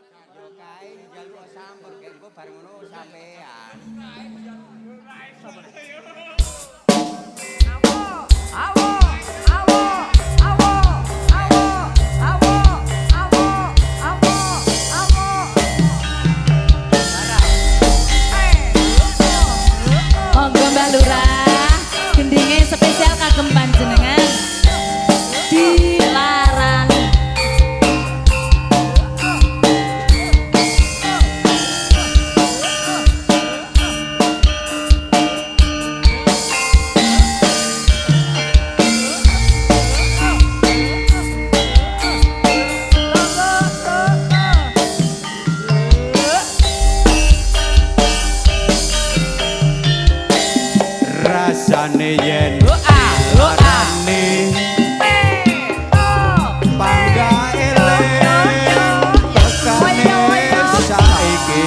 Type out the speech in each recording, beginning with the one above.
Yo kae njaluk sampur gek engko bar ngono sampean. Awo, awo, awo, awo, awo, awo, awo, awo. Monggo Mbak Lurah, gendinge spesial kagem panjenengan. Dilarani. Rasane yen dilarani bangga eling tekane saiki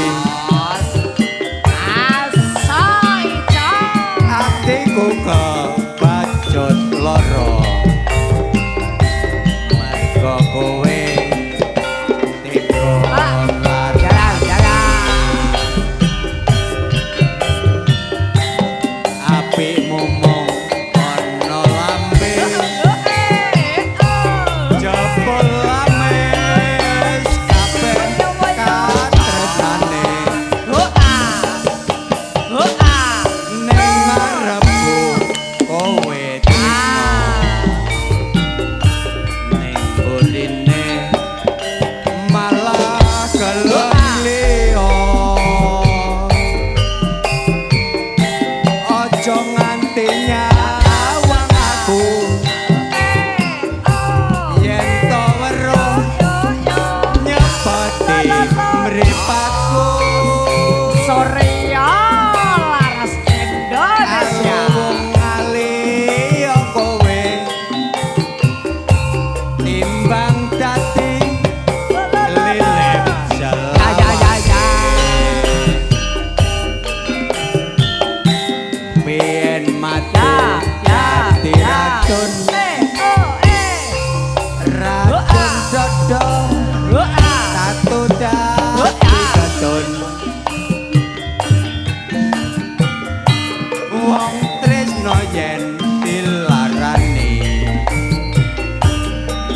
atiku kebacut lara mergo kowe tega nglarani apikmu mung ana lambe jebul lames kabeh katresnane ning ngarepku kowe tresno ning burine malah gelem liya aja nganti nyawang aku yen to weruh nyepeti mripatku Surya Laras Indonesia. Aku ngaliya kowe timbang dadi lilip Ya ya ya ya. Biyen mati Ya ya dadi ya. racun Eh oh eh. racun dodo Wah. tatu dadi ketun wong tresno yen dilarani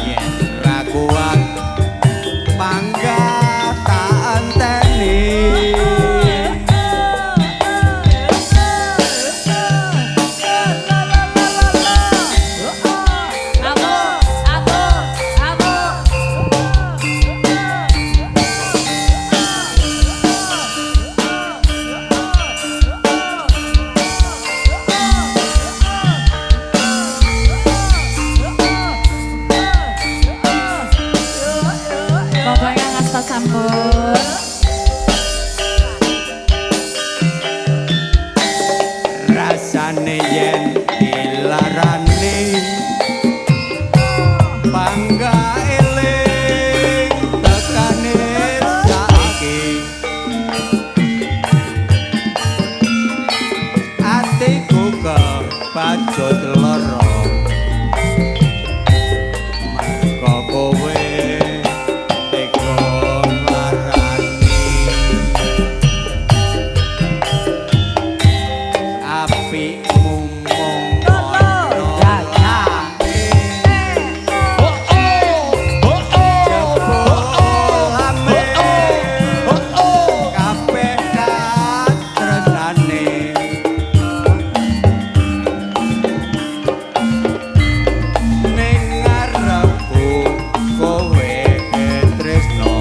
yen ra kuat panggah tak enteni. Awo, awo, awo. Monggo ingkang asta sampun. Rasane yen dilarani bangga eling tekane saiki atiku kebacut lara mergo kowe tega nglarani apikmu mung ana lambe jebul lames kabeh katresnane ning ngarepku kowe tresno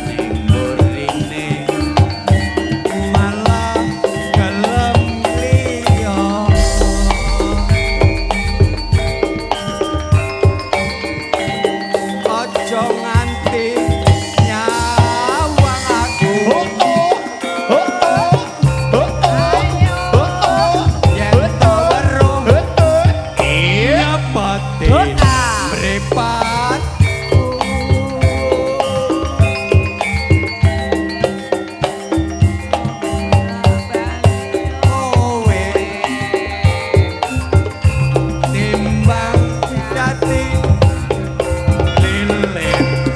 ning burine malah gelem liya aja nganti nyawang aku yen to weruh nyepeti mripatku kowe timbang dadi lilip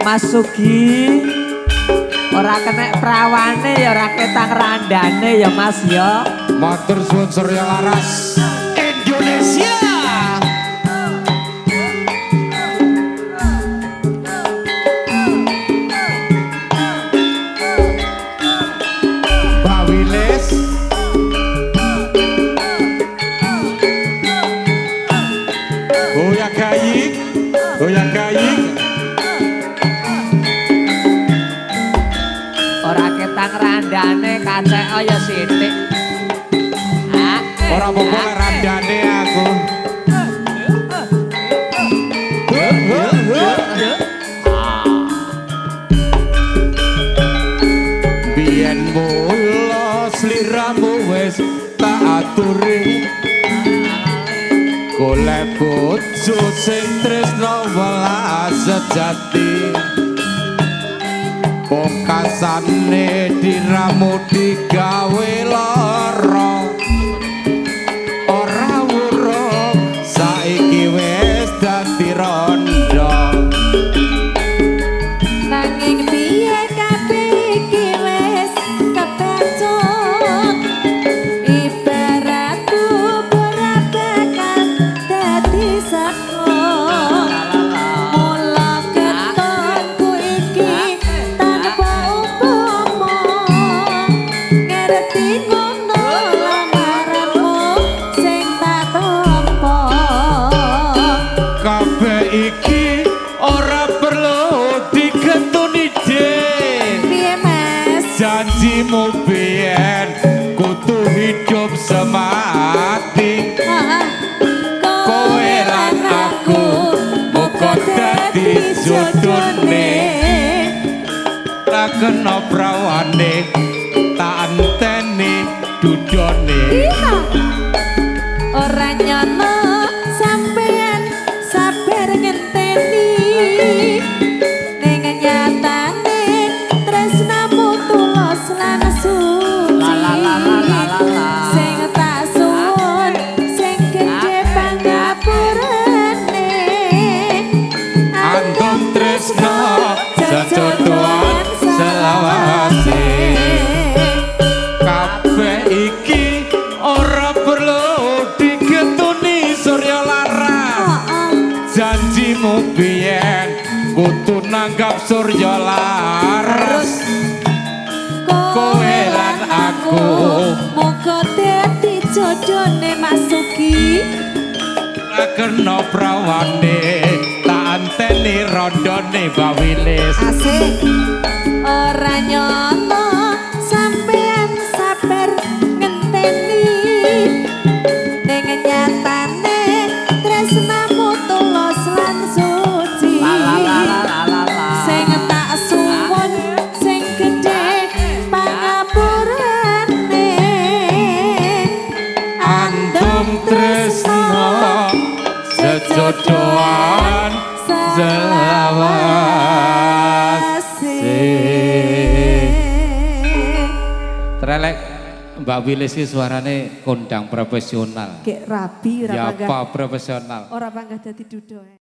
Mas Sugi ora kenek prawane ya ora ketang randane ya Mas ya. Matur suwun Surya Laras Indonesia. Mbak Wilis. Goyang gaying, goyang gaying. Ora ketang randane kacek ya sithik. Ora apa-apa lek randane aku. Biyen mula sliramu wis tak aturi. Golek bojo sing tresna welas sejati. Pungkasane diramu digawe lara. Ora wurung saiki wis dadi rondo. Nanging piye kabeh iki wis kebacut. Ibarat ora bakal dadi sego. Mula Janjimu biyen kudu hidup semati. Kowe lan aku muga dadi jodone. Tak kena prawane, tak enteni dudone. Iya. Ora nyono sampean sabar ngenteni. Ning nyatane tresnamu tulus lan suci. La la la la la la la. Sing tak suwun sing gedhe pangapurane. Andum tresno sejodohan selawase. Kabeh iki ora perlu digetuni Surya Laras. Janjimu biyen kudu nanggap Surya Laras. Kowe lan aku muga dadi jodone Mas Sugi. Ora kena prawane, tak anteni rondone Mbak Wilis. Asik. Ora nyono sampean sabar ngenteni. Ning nyatane tresnamu tulus lan suci. La la la la la la la. Sing tak suwun sing gedhe pangapurane. Andum tresno sejodohan selawase. Trelek Mbak Wilis iki suarane kondang profesional. Gek rabi ora Ya panggah. apa profesional. Ora panggah dadi dudo.